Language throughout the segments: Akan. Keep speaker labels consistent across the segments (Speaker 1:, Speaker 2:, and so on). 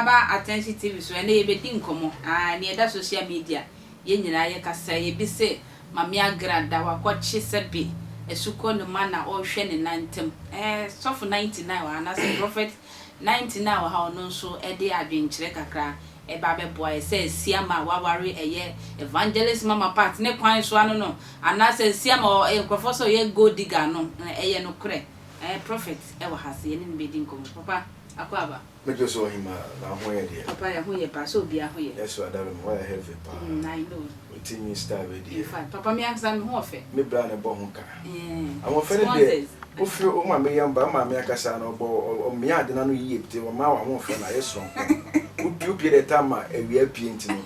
Speaker 1: aba Attention TV so, ɛnɛ yɛbɛdi nkɔmmɔ, aah, nea ɛda social media, yɛn nyinaa yɛkasa, ebi se Mame Agrada wakɔkye sɛbe asukɔ no ma na ɔrehwɛ ne nan ntam, eh, Sɔfo 99 wɔ ha anaasɛ Prophet 99 wɔ ha, ɔno nso de adwenkyerɛ kakra ɛba abɛboa yɛ sɛ Asiama a waware ɛyɛ Evangelist Mama Pat ne kwan so ano no, anaasɛ Asiama ɔ, nkurɔfoɔ sɛ ɔyɛ gold digger no, ɛyɛ nokorɛ, eh, Prophet wɔ ha sɛ yɛne no bɛdi nkɔmmɔ. Papa, akwaaba.
Speaker 2: Megye so ɔhemaa, na wo ho yɛ deɛ?
Speaker 1: Papa yɛ ho yɛ paa, sɛ obiara ho yɛ.
Speaker 2: Yesu adaro me, woayɛ heavy paa.
Speaker 1: Mm, I know.
Speaker 2: Wo ti nwi style wei deɛ.
Speaker 1: In fact, papa me ankasa me ho ɔfɛ.
Speaker 2: Me bra na ɛbɔ ho ka. Ahoɔfɛ no deɛ,
Speaker 1: Sponsors.
Speaker 2: wo firi wo maame yam ba, wo maame ankasa no ɔbɔ, ɔmia ade no ano yie pte, ɔma w'ahoɔfɛ no ayɛ soronko. Wo pue, wo pue deɛ time a awia apue nti no,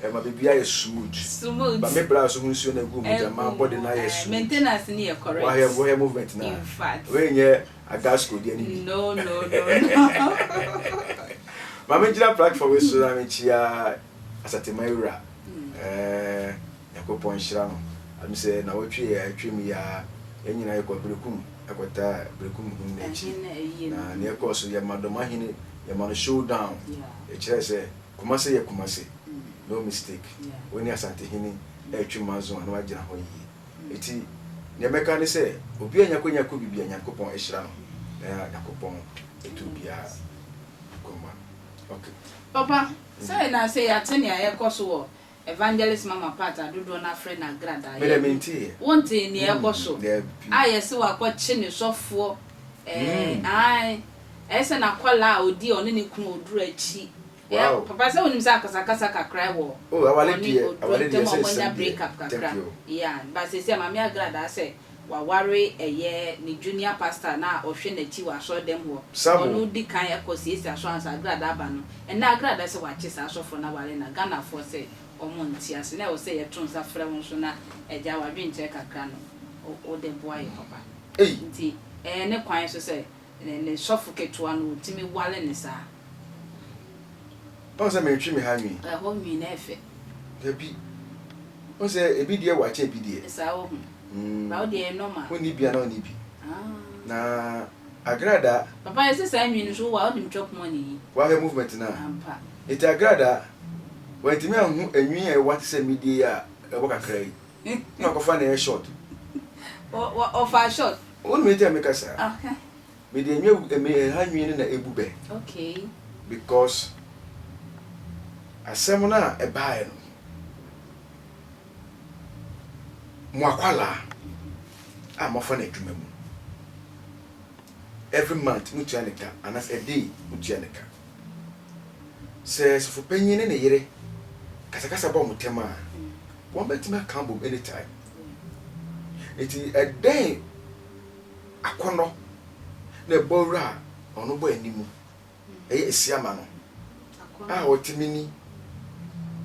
Speaker 2: ɛma biribiara yɛ smooth.
Speaker 1: Smooth.
Speaker 2: But me bra nso ho nsuo no agu mu nti
Speaker 1: Agu
Speaker 2: ama body
Speaker 1: mu,
Speaker 2: no ayɛ
Speaker 1: eh,
Speaker 2: smooth.
Speaker 1: maintenance no yɛ correct.
Speaker 2: Woahwɛ, wohwɛ movement no a,
Speaker 1: In fact.
Speaker 2: wei nyɛ Agasco deɛ no bi.
Speaker 1: No, no, no, no.
Speaker 2: Ma mengyina platform yi so na menkyia Asateman wura. Eh, Nyankopɔn nhyira no. Ame sɛ nawɔtwe yi a atwam yi ara, yɛn nyinaa yɛkɔɔ Berekum kɔtaa Berekum hene no akyi. Na nea ɛkɔɔ so, yɛma Dɔmahene, yɛma no showdown. Ɛkyerɛɛ sɛ Kumase yɛ Kumase, no mistake. Wo ne Asantehene retwe manso a, na wagyina hɔ yie. Enti nea mɛka ne sɛ, obiara nya akwanya kɔ biribi a, Nyankopɔn ahyira no. Na Nyankopɔn ɛtu obiara kɔma. Okay.
Speaker 1: Papa, sɛ na sɛ yɛate nea ɛrekɔ so wɔ Evangelist Mama Pat a dodoɔ no ara frɛ no Agradaa.
Speaker 2: Me deɛ menteeɛ.
Speaker 1: Wontee nea ɛrekɔ so
Speaker 2: Daabi.
Speaker 1: a yɛse wakɔkye ne sɔfoɔ ɛɛ ae ɛyɛ sɛ n'akwadaa a ɔdi ɔne ne kunu Oduro akyi.
Speaker 2: Wow.
Speaker 1: Papa sɛ wonim sɛ akasakasa kakra wɔ
Speaker 2: Oh awale
Speaker 1: ɔne
Speaker 2: deɛ
Speaker 1: Oduro
Speaker 2: awale deɛ
Speaker 1: ntam a
Speaker 2: sɛ
Speaker 1: wɔanya
Speaker 2: nsɛm deɛ
Speaker 1: break up kakra.
Speaker 2: thank you.
Speaker 1: Yeah but seesei Maame Agradaa sɛ Waware ɛyɛ ne junior pastor no a ɔhwɛ n'akyi wɔ asɔredɛm hɔ.
Speaker 2: Sabo.
Speaker 1: Ɔno di kan kɔ siesie asɔre ansa Agrada aba no. Ɛnnɛ Agrada sɛ wakye saa asɔfoɔ no aware na Ghanafoɔ sɛ wɔn nte ase. Na ɛwɔ sɛ yɛto nsa frɛ wo nso na agya w'adwenkyerɛ kakra no wode boa yɛ papa.
Speaker 2: Ei.
Speaker 1: Nti ɛyɛ ne kwan so sɛ ne sɔfo ketewa no ɔtumi ware no saa.
Speaker 2: Woahu sɛ mentwe me ha nwi.
Speaker 1: Ɛhɔ nwi no ɛfɛ.
Speaker 2: Dabi. Woahu sɛ ebi deɛ wɔ akyɛn ebi deɛ.
Speaker 1: Saa wohu. Ba wo deɛ ɛyɛ normal.
Speaker 2: Wonni bi a na wonni bi. Na Agradaa.
Speaker 1: Papa yɛse saa nwi no so wowɔ a wonim chop money yi.
Speaker 2: Wahwɛ movement no a.
Speaker 1: Ampa.
Speaker 2: Nti Agradaa wantumi anhu enwi a ɛwɔ te sɛ me deɛ yi a ɛwɔ kakra yi. Na wakɔfa nea ɛyɛ short.
Speaker 1: Ɔfaa short.
Speaker 2: Wonim nti a meka saa? Mede enwi agu me ɛha nwi no na ebu bɛ.
Speaker 1: Okay.
Speaker 2: Because asɛm no a ɛbaeɛ no, mo akwadaa a moafa no adwuma mu, every month motua ne ka anaasɛ a day motua ne ka. Sɛ sɔfopanyin ne ne yere kasakasa ba wɔn ntam a, wɔbɛtumi aka abom anytime. Nti ɛdɛn akɔnnɔ na ɛbɔ wura a ɔno bɔ anim ɛyɛ asiama no a ɔtumi ni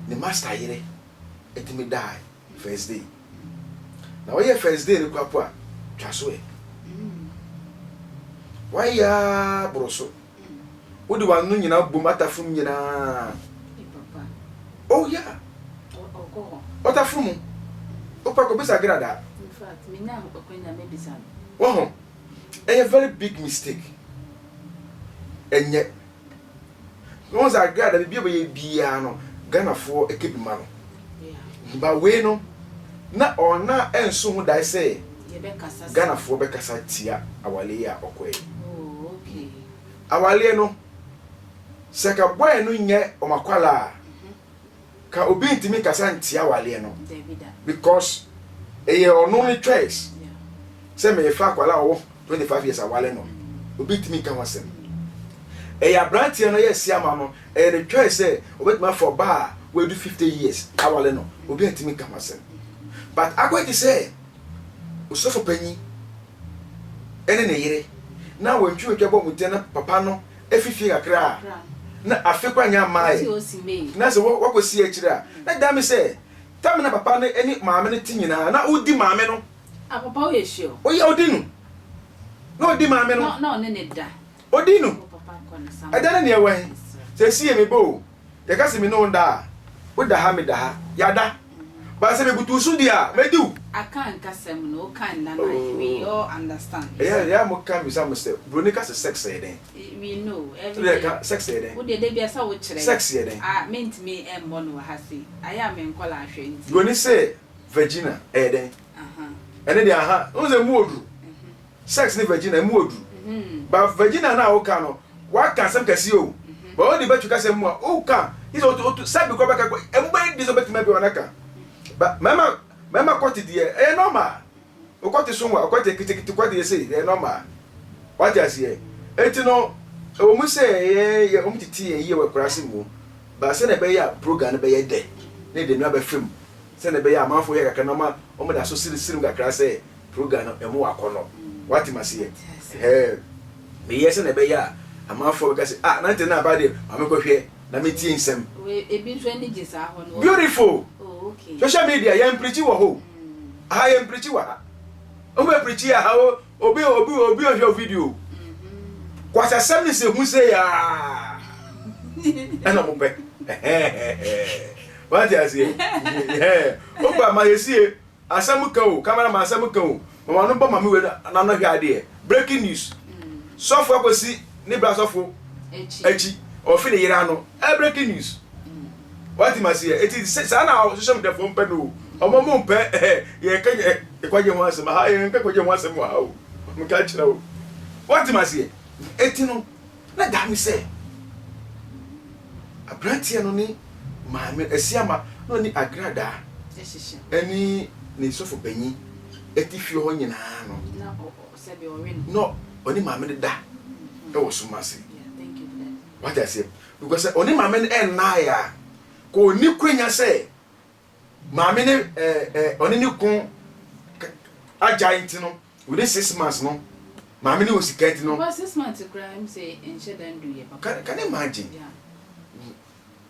Speaker 2: ne master yere ɛtumi die first day na ɔyɛ first day no kwapo a twa so ɛ wayɛ ara boro so wode w'ano nyinaa bom ataforo mu nyinaa oh yeah ɔtaforo mu wopɛ kɔbisa gradaa wahu ɛyɛ very big mistake ɛnyɛ wɔn sɛ agrada biribi a ɔbɛyɛ biara no Ghanafoɔ ɛka bi ma no ba wei no na ɔna ɛnso ho dae sɛ Ghanafoɔ bɛkasa tia awaleɛ yi a ɔkɔɛ awaleɛ no sɛ ka bɔɛ no nyɛ wɔn akwalaa a Ka obi ntumi nkasa ntia awaleɛ no because ɛyɛ ɔno ne choice sɛ merefa akwadaa a ɔwɔ 25 years awale no obi ntumi nka ho asɛm. Ɛyɛ aberanteɛ no yɛ siama no ɛyɛ ne choice sɛ ɔbɛtumi afa ɔbaa a wadu 50 years awale no obi ntumi nka ho asɛm. But akɔyɛ te sɛ osɔfo panyin ne ne yere na wɔntwiwatwa bɔ wɔn ti na papa no afi fie kakra a, na afe koraa nnya mmaeɛ, na sɛ woakɔsi akyire a, na ɛda me sɛ tam na papa no ne maame no te nyinaa, na wodi maame no.
Speaker 1: Ah, papa woyɛ sure?
Speaker 2: Oyɛ, odi no. Na odi maame no.
Speaker 1: Na ɔne ne da.
Speaker 2: Odi no. Ɛda ne nea ɛwɔ he? Sɛ esi yɛ me ba o, yɛka sɛ me ne wo nda a, woda ha, meda ha, yɛada. But sɛ mebutu wo so deɛ a, mɛdi wo.
Speaker 1: Aka nkasa mu no, woka nna no a, we all understand.
Speaker 2: Ɛyɛ ɛyɛ a mo ka bisa mo sɛ, broni ka sɛ sex yɛ dɛn?
Speaker 1: We know every
Speaker 2: Wode
Speaker 1: day.
Speaker 2: ka sex yɛ dɛn?
Speaker 1: Wo deɛ da biara sɛ wo kyerɛ.
Speaker 2: Sex yɛ dɛn?
Speaker 1: Ah, mentumi mmɔ no wɔ ha sei. Ayɛ a me nkɔla ahwɛ nti.
Speaker 2: Broni se vagina ɛyɛ dɛn? Ɛne deɛ aha, wohu sɛ emu oduru. Sex ne vagina emu oduru. But vagina no a woka no, waka asɛm kɛseɛ o. But wode bɛtwe kasa mu a, woka, gye sɛ woto, woto, sɛbi kɔ bɛka, emu bɛyɛ den sɛ wobɛtumi abue w'ano aka. But mmarima, mmarima kɔte deɛ, ɛyɛ normal. Wokɔte so wa, wokɔte ketekete kɔte yɛ sei, ɛyɛ normal. Wate aseɛ? Enti no, ɛwɔ mu sɛ yɛ, yɛ, wɔn tete yɛn yie wɔ akuraase mu, but sɛnea ɛbɛyɛ a program no bɛyɛ dɛ, ne de no abɛfa mu, sɛnea ɛbɛyɛ a amanfoɔ yɛ kakra na wɔma, wɔn da so seresere mu kakra sɛ program no ɛmu akɔnɔ. Wate maseɛ? Ɛhɛɛ. Meyɛ sɛnea ɛbɛyɛ a amanfoɔ bɛka sɛ, ah, nante no aba deɛ, ma menkɔhwɛ na mentie nsɛm.
Speaker 1: Wei, ebi nso ani gye saa hɔ no.
Speaker 2: Beautiful!
Speaker 1: Oh, okay.
Speaker 2: Social media, yɛn preachi wɔ hɔ o. Aha yɛn preachi wɔ ha. Wɔn bɛ preachi aha o, obi obi obi ɔhwɛ o video. Kwasasɛm ne sɛ hu sɛ yaa. Ɛna wɔn pɛ. Wate aseɛ? Oba ma yɛsie. Asɛm ka o, camera man asɛm ka o, ma w'ano bɔ ma me wei na no hwɛ adeɛ. Breaking news, sɔfo akɔsi ne bra sɔfo akyi, ɔfe ne yere ano. Ɛyɛ breaking news. Wate ma seɛ, eti saa na social media foɔ mpɛ no o. Ɔmo mo mpɛ yɛn ka nkwagye ho asɛm aha, yɛn ka nkwagye ho asɛm wɔ ha o. Meka kyerɛ o. Wate ma seɛ, eti no. Na daa me sɛ aberanteɛ no ne maame Asiama na ɔne Agradaa ne ne sɔfo panyin te fie hɔ nyinaa no, na ɔne maame no da wɔ sum ase. Wate aseɛ? Because sɛ ɔne maame no ɛnnaeɛ a, ka ɔnni kwanya sɛ maame no ɔne ne kun agyae nti no, Within 6 months no, maame no wɔ sika nti no.
Speaker 1: Papa, 6 months koraa m sɛ nhyɛ da ndu yɛ papa.
Speaker 2: Can you imagine?
Speaker 1: Yeah.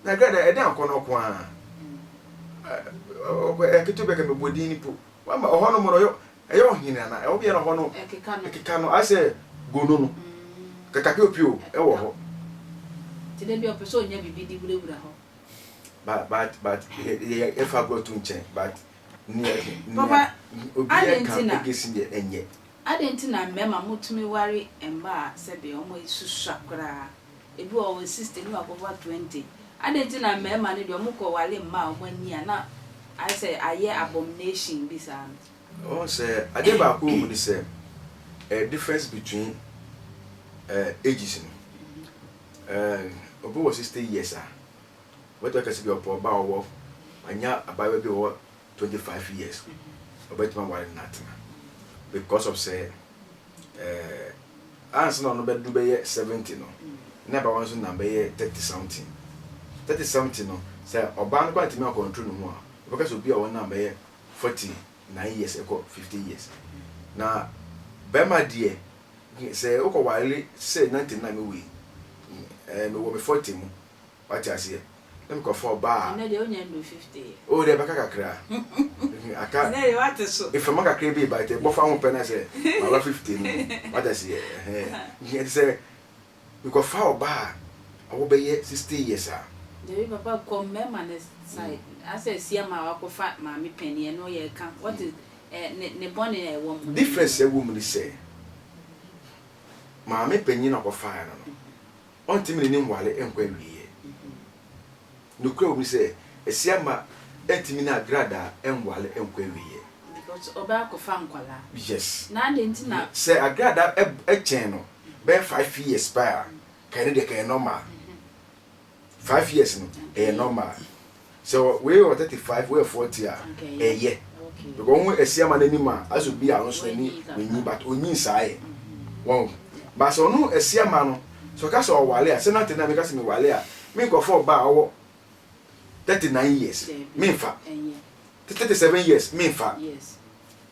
Speaker 2: Na grada ɛdɛn akɔnɔ ko ara. Ɛketewa bi ka mebɔ din ni po. Wama ɔhɔ no mo no ɛyɛ ɔhene ana? Ɛwɔ bi yɛ no hɔ no.
Speaker 1: Ɛkeka no.
Speaker 2: Ɛkeka no ayɛ sɛ gono no. Kaka piopio ɛwɔ hɔ.
Speaker 1: Nti da bi ɔpɛ sɛ ɔnya biribi de wurawura hɔ.
Speaker 2: But yɛ yɛfa agorɔ to nkyɛn, but nea nea
Speaker 1: Papa,
Speaker 2: obi
Speaker 1: adɛn
Speaker 2: ɛka
Speaker 1: nti na
Speaker 2: ɛgesi deɛ ɛnyɛ.
Speaker 1: Adɛn nti na mmarima motumi ware mmaa a sɛbe wɔn asusua koraa? Ebi wɔ hɔ ɔwɔ 60 ne wakɔfa 20. Adɛn nti na mmarima no deɛ wɔkɔ ware mmaa a wɔn ani a na ayɛ sɛ ayɛ abomination bi saa no?
Speaker 2: Wɔn sɛ adeɛ baako wɔ mu ne sɛ difference between ages no. Obi wɔ 60 years a, wɔbɛtumi aka sɛ bi ɔpɛ ɔbaa a ɔwɔ wanya abaayewa bi a ɔwɔ 25 years, ɔbɛtumi aware no atena because of sɛ ansa na ɔno bɛdu bɛyɛ 70 no, na abaayewa nso nam bɛyɛ 30 something. 30 something no, sɛ ɔbaa no kɔ antumi akɔntrol ne ho a, ɔbɛka sɛ obi a ɔnam bɛyɛ 49 years ɛkɔ 50 years. Na bɛrima deɛ, sɛ wokɔ ware sɛ 99 me wei, mewɔ me 40 mu, wate aseɛ, na mekɔfa ɔbaa a
Speaker 1: Ɛnɛ deɛ wonya ndu 50 yɛ.
Speaker 2: O deɛ bɛka kakra aka.
Speaker 1: Ɛnɛ deɛ wate so.
Speaker 2: Mframa kakra bi ba nti ɛbɔfa ho pɛ na sɛ maba 50 no, wate aseɛ, ɛhɛn. Nti sɛ mekɔfa ɔbaa a ɔwɔ bɛyɛ 60 years a.
Speaker 1: Dabi papa, kɔ mmarima ne side asɛ siama a wakɔfa maame panin, ɛno yɛ ka what is ne bɔne a ɛwɔ mu?
Speaker 2: Difference a ɛwɔ mu ne sɛ maame panyin a ɔkɔfaeɛ no, ɔntumi ne ne nwale nkɔ awieɛ. Nokorɛ wɔ mu sɛ Asiama ntumi ne Agradaa nwale nkɔ awieɛ.
Speaker 1: Because ɔbɛ akɔfa nkwalaa.
Speaker 2: Yes.
Speaker 1: Na ade nti na.
Speaker 2: Sɛ Agradaa ɛkyɛn no bɛyɛ 5 years paa a, kɛne deɛ kɛyɛ normal. 5 years no ɛyɛ normal. Sɛ wei wɔ 35, wei yɛ 40 a, ɛyɛ. Because wɔn Asiama n'anim a asɛ obi a ɔno nso n'ani onyi, but onyi nsaa yɛ wɔn. But sɛ ɔno Asiama no sɛ ɔka sɛ ɔwale a, sɛ nante na meka sɛ mewale a, me nkɔfɔ ɔba a ɔwɔ 39 years memfa, 37 years memfa.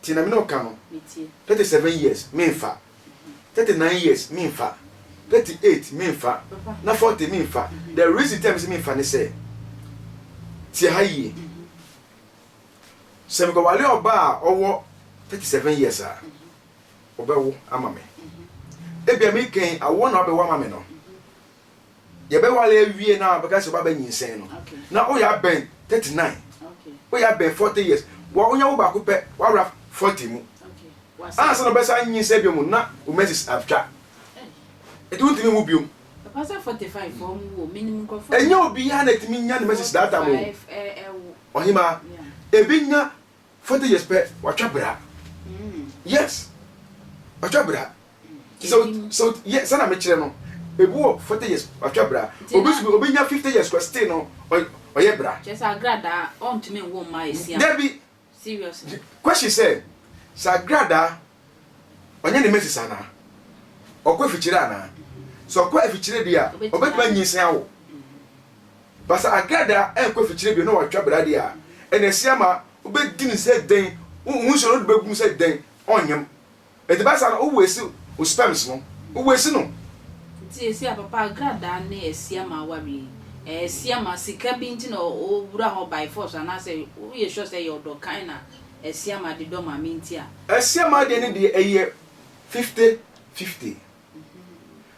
Speaker 2: Ti na me ne ɔka no, 37 years memfa, 39 years memfa, 38 memfa, na 40 memfa. The reason tell me sɛ memfa ne sɛ, tie ha yie, sɛ mekɔwale ɔba a ɔwɔ 37 years a, ɔbɛwo ama me. Ebia mekɛn awoɔ na ɔbɛwo ama me no, yɛbɛwale awie na bɛka sɛ ɔba bɛnyinsɛn no, na woyɛ abɛn 39, woyɛ abɛn 40 years. Wa wonya wo baako pɛ, wawura 40 mu. Ansa na ɔbɛsan anyinsɛn bio mu na wo menses atwa. Enti wontumi nwo biom. Ɛnyɛ obiara na ɛtumi nya ne menses that time o. Ɔhemaa, ebi nya 40 years pɛ, watwa bra. Yes, watwa bra. Sɛ sɛ yɛ sɛ na mekyerɛ no, ebi wɔ 40 years watwa bra. Obi nso obi nya 50 years kora still no ɔyɛ bra.
Speaker 1: Kyerɛ sɛ agradaa ɔntumi nwo mma esia.
Speaker 2: Dabi.
Speaker 1: Seriously.
Speaker 2: Question sɛ, sɛ agradaa ɔnyɛ ne menses anaa? Ɔkɔ afikyire anaa? Sɛ ɔkɔ afikyire deɛ a, ɔbɛtumi anyinsɛn awo. But sɛ agradaa ɛnkɔ afikyire bio na watwa bra deɛ a, ɛna ɛsi ama wobɛdi no sɛ dɛn, wo nsuo no wode bɛgu mu sɛ dɛn, ɔnyem. Enti ba saa no wo waste wo sperms no, wo waste no.
Speaker 1: Nti esi a papa agradaa ne asiama aware yi, ɛɛ asiama sika bi nti na ɔwura hɔ by force anaasɛ wo yɛ sure sɛ ɛyɛ ɔdɔ kann na asiama de dɔ maame nti a.
Speaker 2: Asiama deɛ no deɛ ɛyɛ 50 50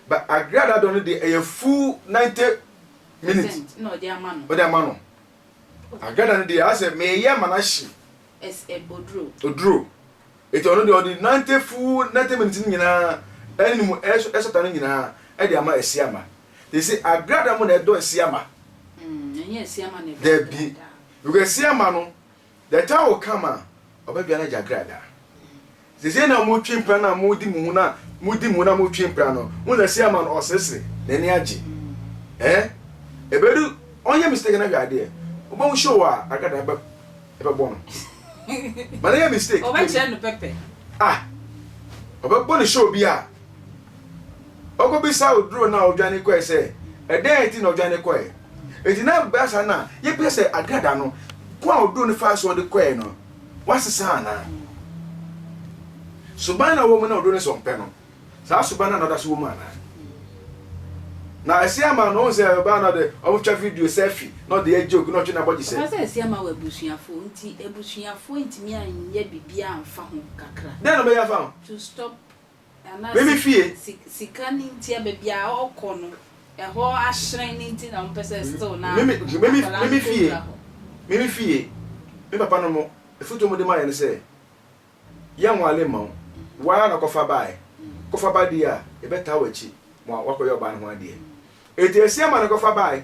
Speaker 2: but agradaa dɔ no deɛ ɛyɛ full 90 minutes.
Speaker 1: Percent na ɔde ama no.
Speaker 2: Ɔde ama no. Agradaa no deɛ asɛ meyɛ ama no ahye.
Speaker 1: Ɛs ɛ oduro.
Speaker 2: Oduro. Enti ɔno deɛ ɔde 90 full 90 minutes no nyinaa ɛne ne mu ɛsɔta no nyinaa ɛde ama Asiama. Te se Agrada mu na ɛdɔ Asiama.
Speaker 1: Mm, ɛnyɛ Asiama na ɛdɔ
Speaker 2: Dabi. Because Asiama no, the time will come a ɔbɛdwane agya Agrada. Sesei na motwe mpena na modi mo ho na modi mo ho na motwe mpena no, wohu sɛ Asiama no ɔseresere, n'ani agye. Eh? Ɛbɛdu, ɔnyɛ mistake na hwɛ adeɛ. Wobɛhu show a Agrada bɛ ɛbɛbɔ no. Ma no yɛ mistake.
Speaker 1: Ɔbɛkyerɛ no pɛpɛ.
Speaker 2: Ah, ɔbɛbɔ no show bi a ɔkɔbisa oduro no a ɔdwane kɔɛ sɛ ɛdɛn nti na ɔdwane kɔɛ. Enti na bɛa saa na yɛpɛ sɛ agrada no ko a oduro no faa so ɔde kɔɛ no wasesa anaa? Suban na ɔwɔ mu na oduro no sɛ ɔmpɛ no. Saa suban no na ɔda so wɔ mu anaa? Na Asiamah no, wohu sɛ ɔbaa no ɔde ɔmotwa video selfie na ɔde yɛ joke na ɔtwe n'abɔgyesɛ.
Speaker 1: Papa sɛ Asiamah wɔ abusuafoɔ nti abusuafoɔ ntumi anyɛ biribiara amfa ho kakra.
Speaker 2: Dɛn na ɔbɛyɛ afa ho?
Speaker 1: To stop anaa
Speaker 2: Me me fie.
Speaker 1: sika no nti a baabi a ɔkɔ no ɛhɔ ahyerɛn no nti na wɔpɛ sɛ still na
Speaker 2: Me me me me
Speaker 1: akwadaa
Speaker 2: me
Speaker 1: no
Speaker 2: me fie.
Speaker 1: kɔwura hɔ.
Speaker 2: Me me fie. Me papa no mo afutuo a wɔde maa yɛn ne sɛ. Yɛnwale mma wo. Wo ara na kɔfa baeɛ. Kɔfa ba deɛ a, yɛbɛtaa w'akyi ma woakɔyɛ ɔbaa no ho adeɛ. Enti Asiamah na kɔfa baeɛ.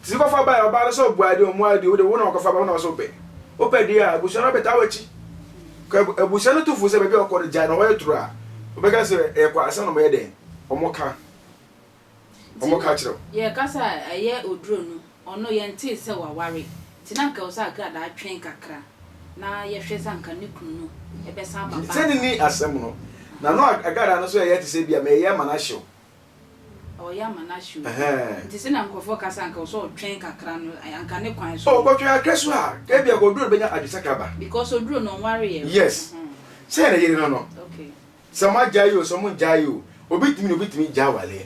Speaker 2: Nti sɛ kɔfa baeɛ a, ɔbaa no sɛ ɔbua deɛ ɔmua deɛ, wo deɛ wo na wakɔfa ba, wo na wo sɛ wopɛ. Wopɛ deɛ a, abusua no bɛtaa w'akyi. Ka abusua no tu fo sɛ baabi a ɔkɔ no gyae no, hɔ yɛ toro a, wobɛka sɛ ɛyɛ kwa ansa na wɔyɛ dɛn? Wɔka.
Speaker 1: Nti
Speaker 2: Wɔka kyerɛ wo.
Speaker 1: yɛkasa a, ɛyɛ oduro no. Ɔno yɛntee sɛ waware nti na anka ɛwɔ sɛ Agradaa twɛn kakra na yɛhwɛ sɛ anka ne kunu no bɛsan aba
Speaker 2: Sɛ ne
Speaker 1: back.
Speaker 2: ni asɛm no, na no Agradaa no nso ɛyɛ te sɛ ebia meyɛ ama no ahyew.
Speaker 1: Ɔyɛ ama no ahyew bi.
Speaker 2: Ɛhɛn.
Speaker 1: Nti sɛnea nkurɔfoɔ ka sɛ anka ɛwɔ sɛ ɔtwɛn kakra no, anka ne kwan so
Speaker 2: Oh,
Speaker 1: no.
Speaker 2: kɔtwɛn kakra so a, ebia anka oduro no bɛnya adwensakra aba.
Speaker 1: Because oduro no ɔnwareeɛ.
Speaker 2: Yes. Sɛ ne yere no no.
Speaker 1: Okay.
Speaker 2: Sɛ ɔmo agyae oo sɛ ɔmo ngyae oo obi tumi ne obi tumi gyae awaleɛ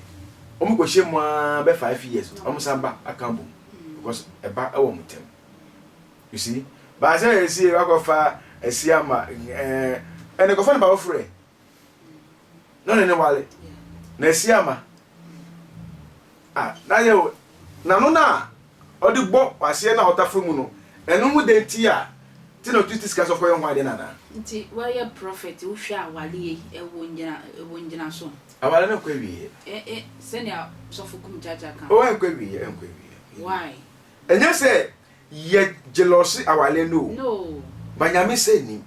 Speaker 2: ɔmo kɔ hyɛ mu aa bɛ 5 years ɔmo san ba aka abom because ɛba ɛwɔ ɔmo ntɛm you see but sɛ ɛsi wakɔ fa ɛsi ama ɛɛ ɛne kɔfa ne ba foforɔ ɛ na ɔne ne wale na ɛsi ama Ah, na yɛ o, n'ano no a ɔde bɔ w'aseɛ no a ɔtaforo mu no, ɛno ho dɛn nti a nti na ɔtumi te sika sɛ ɔkɔyɛ ho adeɛ no anaa?
Speaker 1: Nti woayɛ prophet wohwɛ awale yi ɛwɔ ngyina ɛwɔ ngyinaso.
Speaker 2: Awale no nkɔ awieɛ.
Speaker 1: Ɛ ɛ sɛnea sɔfo kum kyakya ka
Speaker 2: Oh ɛnkɔ awieɛ ɛnkɔ awieɛ.
Speaker 1: Why?
Speaker 2: Ɛnyɛ sɛ yɛ jealousy awale no o.
Speaker 1: No.
Speaker 2: But Nyame sɛ nim.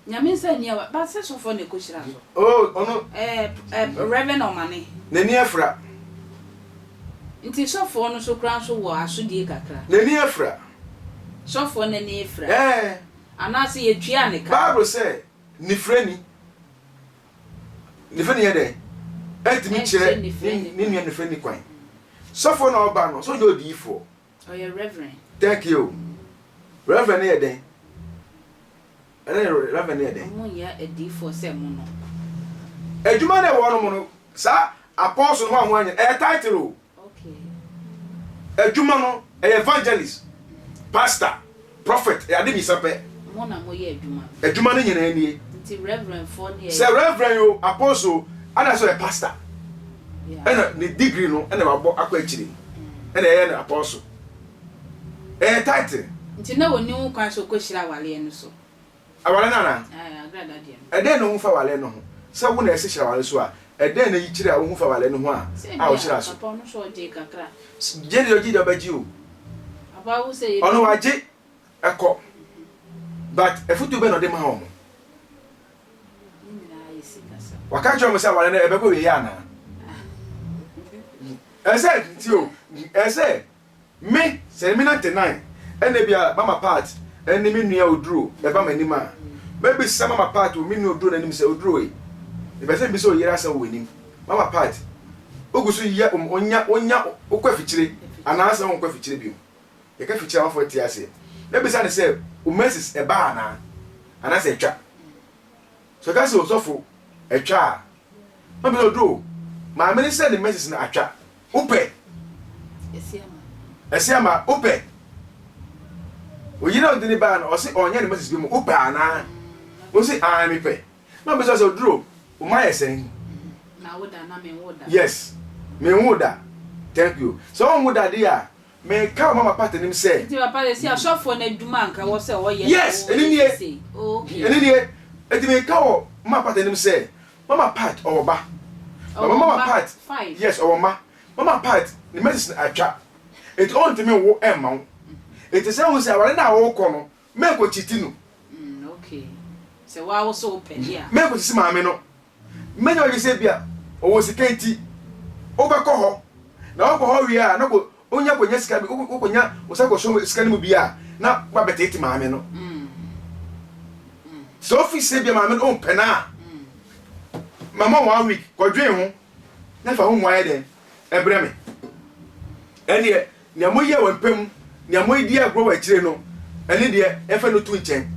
Speaker 1: Nyame nsa nni awa but sɛ sɔfoɔ na ɛkɔ hyira so.
Speaker 2: Oh ɔno.
Speaker 1: Eh eh Reverend Ɔmane.
Speaker 2: N'ani afira.
Speaker 1: Nti sɔfoɔ no so koraa nso wɔ asodie kakra.
Speaker 2: N'ani afira.
Speaker 1: Sɔfoɔ no ani afira.
Speaker 2: Eh.
Speaker 1: Anaase yɛtuaa ne ka.
Speaker 2: Bible sɛ nifirani, nifirani yɛ dɛn? Ɛntumi kyerɛ ne nua nifirani kwan. Sɔfoɔ na ɔba no, sɛ ɔnyɛ odiyifoɔ.
Speaker 1: Ɔyɛ Reverend.
Speaker 2: Thank you. Reverend no yɛ dɛn? Ɛnɛ yɛ Reverend no yɛ dɛn?
Speaker 1: Ɔmo nyɛ adiifoɔ sɛ mo no.
Speaker 2: Adwuma no ɛwɔ nom no, saa apostle no ho ahoa nyɛ, ɛyɛ title o.
Speaker 1: Okay.
Speaker 2: Adwuma no, ɛyɛ evangelist, pastor, prophet, ɛyɛ ade mmiɛnsa pɛ.
Speaker 1: Mo na mo yɛ adwuma no.
Speaker 2: Adwuma no nyinaa nie.
Speaker 1: Nti Reverend foɔ no yɛ.
Speaker 2: Sɛ Reverend o, apostle o, ana sɛ ɔyɛ pastor.
Speaker 1: Yeah.
Speaker 2: Ɛna ne degree no ɛna wabɔ akɔ akyire. Ɛna ɛyɛ no apostle. Ɛyɛ title.
Speaker 1: Nti na ɔnni ho kwan sɛ ɔkɔhyira awareɛ no so?
Speaker 2: Awareɛ no anaa?
Speaker 1: Ae, Agrada deɛ no.
Speaker 2: Ɛdɛn na wohu fa awareɛ no ho? Sɛ wo na ɛse hyira awareɛ so a, ɛdɛn na yi kyerɛ a wohu fa awareɛ no ho a
Speaker 1: Sɛ
Speaker 2: a
Speaker 1: ebia
Speaker 2: wohyira so?
Speaker 1: papa ɔno nso ɔgyee kakra.
Speaker 2: Gye deɛ ɔgye deɛ ɔbɛgye o.
Speaker 1: Papa wo sɛ
Speaker 2: Ɔno
Speaker 1: yɛbɛhu.
Speaker 2: wagye ɛkɔ but afutuo bɛn na ɔde maa wɔn?
Speaker 1: Ne nyinaa yɛ sikasɛm.
Speaker 2: Waka akyerɛ wɔn sɛ awareɛ no ɛbɛkɔ awieeɛ anaa? Ɛsɛ nti o, ɛsɛ Me, sɛ me nante nan ɛna ebia Mama Pat ɛne me nua Oduro ɛba m'anim a, mɛbisa Mama Pat wɔ me nua Oduro n'anim sɛ, Oduro ei, mepɛ sɛ mebisa oyere asɛm wɔ w'anim. Mama Pat, wogu so yɛ wonya wonya wokɔ afikyire anaasɛ wonkɔ afikyire bio? Yɛka afikyire a amanfoɔ te aseɛ. Mɛbisa no sɛ, wo menses ɛba anaa? Anaasɛ atwa? Sɛ ɔka sɛ osɔfo atwa a, na ɔbɛsɛ ɔduro o. Maame no sɛ ne menses no atwa. Wopɛ? Ɛsi ama wopɛ? Oyere a ɔde ne baa no ɔse ɔnyɛ ne menses bi mu wopɛ anaa? Ɔse aane mepɛ. Na ɔbɛsɛ sɛ ɔduro wo ma yɛ sɛn? Yes, menwo da. Thank you. Sɛ wonwo da deɛ a, Meka wɔ mama part anim sɛ.
Speaker 1: Nti papa sɛsi asɔfoɔ no adwuma anka ɛwɔ sɛ ɔyɛ na
Speaker 2: Yes,
Speaker 1: wo
Speaker 2: ɛno
Speaker 1: yɛ
Speaker 2: nie,
Speaker 1: sesei oh okay.
Speaker 2: ɛno nie, nti meka wɔ mama part anim sɛ, mama part ɔwɔ ba, but
Speaker 1: Ɔwɔ
Speaker 2: mama
Speaker 1: mma
Speaker 2: part,
Speaker 1: five.
Speaker 2: yes ɔwɔ mma, mama part ne menses no atwa, nti ɔntumi nwo mma wo, nti sɛ wohu sɛ aware no a wokɔ no, mɛnkɔ cheat no.
Speaker 1: Mm okay, sɛ woa wo so wopɛ deɛ a.
Speaker 2: Mɛnkɔ sisi maame no, Mɛnya w'adwene sɛ ebia ɔwɔ sika nti wobɛkɔ hɔ, na wokɔ hɔ wie a na kɔ wonya kɔnya sika bi wokɔnya wo nsa kɔsɔ sika no mu bi a na woabɛteete maame no. Sɛ ofi sɛ ebia maame no ɔmpɛ no a, mama one week kɔdwen ho na fa ho mmuaeɛ dɛn ɛbrɛ me. Ɛnneɛ nea moyɛ wɔ mpa mu, nea moadi agorɔ wɔ akyire no, ɛne deɛ yɛmfa no to nkyɛn.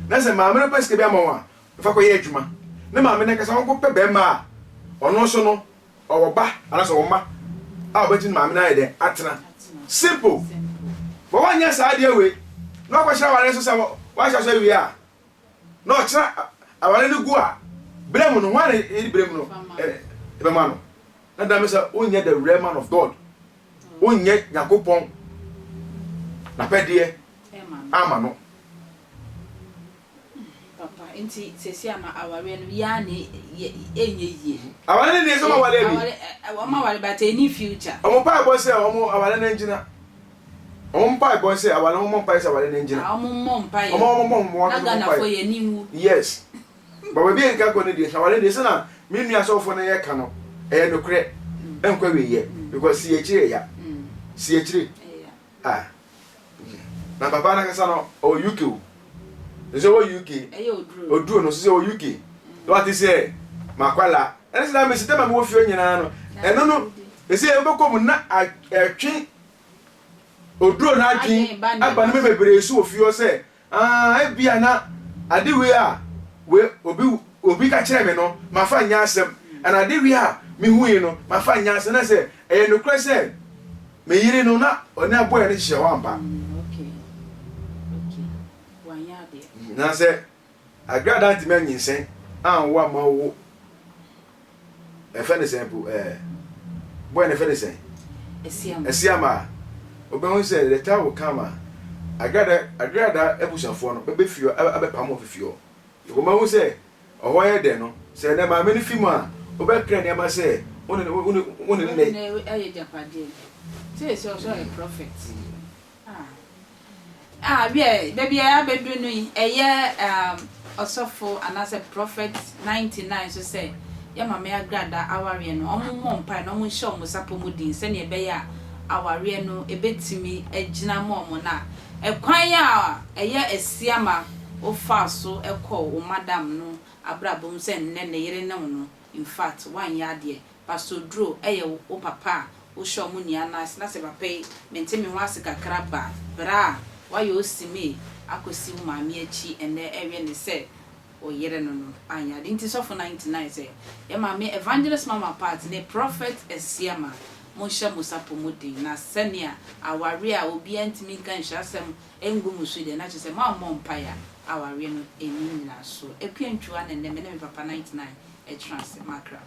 Speaker 2: Na sɛ maame no pɛ sika bi ama wo a, fa kɔyɛ adwuma. Ne maame no ankasa ɔnkɔpɛ barima a ɔno nso no ɔwɔ ba anaasɛ ɔwɔ mma a ɔbɛtumi ne maame no ayɛ dɛn atena. Simple. But woanyɛ saa adeɛ wei na wakɔhyɛ aware nso sɛ wahyɛ so awie a na ɔkyena aware no gu a blame no hwan na yɛde blame no ɛbɛma no na dame sɛ wonyɛ the real man of God wonyɛ Nyankopɔn n'apɛdeɛ ama no.
Speaker 1: Papa nti sɛsi ama awareɛ no yaa ne yɛ ɛnyɛ yie.
Speaker 2: Aware no deɛ sɛ ɔmo aware awie.
Speaker 1: Aware ɔmo aware but ɛnni future.
Speaker 2: Ɔmo mpaebɔ sɛ ɔmo aware no ngyina. Ɔmo mpaebɔ sɛ aware ɔmo mmɔ mpaeɛ sɛ aware no ngyina.
Speaker 1: Ah ɔmo mmɔ mpaeɛ.
Speaker 2: Ɔmo ɔmo mmɔ ɔmo
Speaker 1: Na
Speaker 2: ankasa ɔmo
Speaker 1: Ghanafoɔ
Speaker 2: mpaeɛ.
Speaker 1: yɛn ani nwu.
Speaker 2: Yes but baabi a yɛka kɔ no deɛ aware no deɛ sɛna me nua sɔfoɔ no yɛka no ɛyɛ nokorɛ ɛnkɔ awieɛ because si akyire ɛya si akyire.
Speaker 1: Ɛya.
Speaker 2: Ah na papa no ankasa no ɔwɔ UK o sɛ ɔwɔ UK oduro no sɛ ɔwɔ UK na wate sɛ makwala ɛne sɛ na mesi dɛ ma mewɔ fie nyinaa no ɛno no ɛsɛ wobɛkɔ mu na ɛtwe oduro no adwen aba no bebree so wɔ fie hɔ sɛ Ah, ebia na ade wei a wei obi obi ka kyerɛɛ me no, mafa nyɛ asɛm, ɛna ade wei a mihui no, mafa nyɛ asɛm. Na sɛ ɛyɛ nokorɛ sɛ me yere no na ɔne aboa no hyehyɛ hɔ ampa. Na sɛ Agrada antumi anyinsɛn anwo amma wo ɛfɛ ne sɛn po ɛɛ boy no ɛfɛ ne sɛn Asiama a wobɛhu sɛ the time will come a Agrada Agrada abusuafoɔ no bɛbɛ fie hɔ abɛpam wɔn fie hɔ wɔbɛhu sɛ ɔhɔ yɛ dɛ no sɛ ɛnɛ maame no fi mu a wobɛkra nneɛma sɛ wo ne wo ne wo ne ne
Speaker 1: ɛyɛ gyapadeɛ sɛ sɛ ɔsɛ ɔyɛ prophet ah Ah wiɛ, baabi a yɛabɛdu no yi, ɛyɛ um, ɔsɔfo anaasɛ Prophet 99 nso sɛ yɛ Maame Agrada awareɛ no, wɔn mmɔ mpae na wɔn nhyɛ wɔn sapɔ mu den sɛdeɛ ɛbɛyɛ a awareɛ no ɛbɛtumi agyina ama wɔn na ɛkwan a ɛyɛ asiama wofaa so kɔɔ wo madam no abrabɔ mu sɛ nnɛ ne yere ne wo no, infact woanyɛ adeɛ Pastor Oduro yɛ wo papa a wohyɛ ɔmo nia no ase na sɛ papa yi mente me ho ase kakra ba bra a wayɛ osimee akɔsi wo maame akyi ɛnɛ ɛwe ne sɛ wo yere no no anyɛ ade nti sɔfo 99 sɛ yɛ maame Evangelist Mama Pat ne Prophet Asiama monhyɛ mo sapɔ mu den na sɛnea awareɛ a obiara ntumi nka nhyirasɛm ngu mo so deɛ na kyerɛ sɛ moammɔ mpaeɛ a awareɛ no ɛnni nyinasoɔ. Akua Ntwuwa na ɛnɛ me ne me papa 99 ɛtena ase makra.